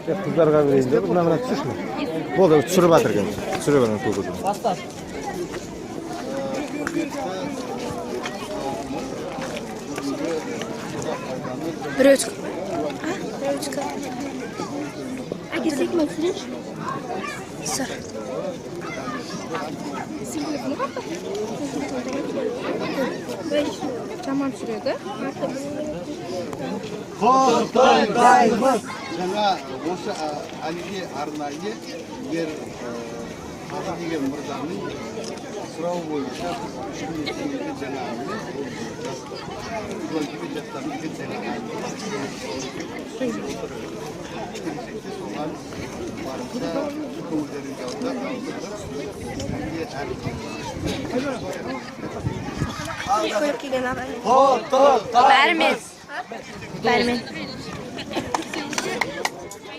Қыздарға берейін деп, мына мына түсірші. Болды, түсіріп жатыр екен. Түсіріп жатыр көкөзі. Біреу шық. А? Біреу шық. Әкелсек ме түсірейінші? Сұр. Жаман түсіреді. Жаңа осы Әлиге арнайы егер Қазы деген мырзаның сұрауы бойынша біз 3000 теңгеге жаңа әнді жастардың жаңа әнді келешекте соған барынша көңілдерін аудартып әнге ән. Көріп келген ағайын. Бәрімен. Бәрімен.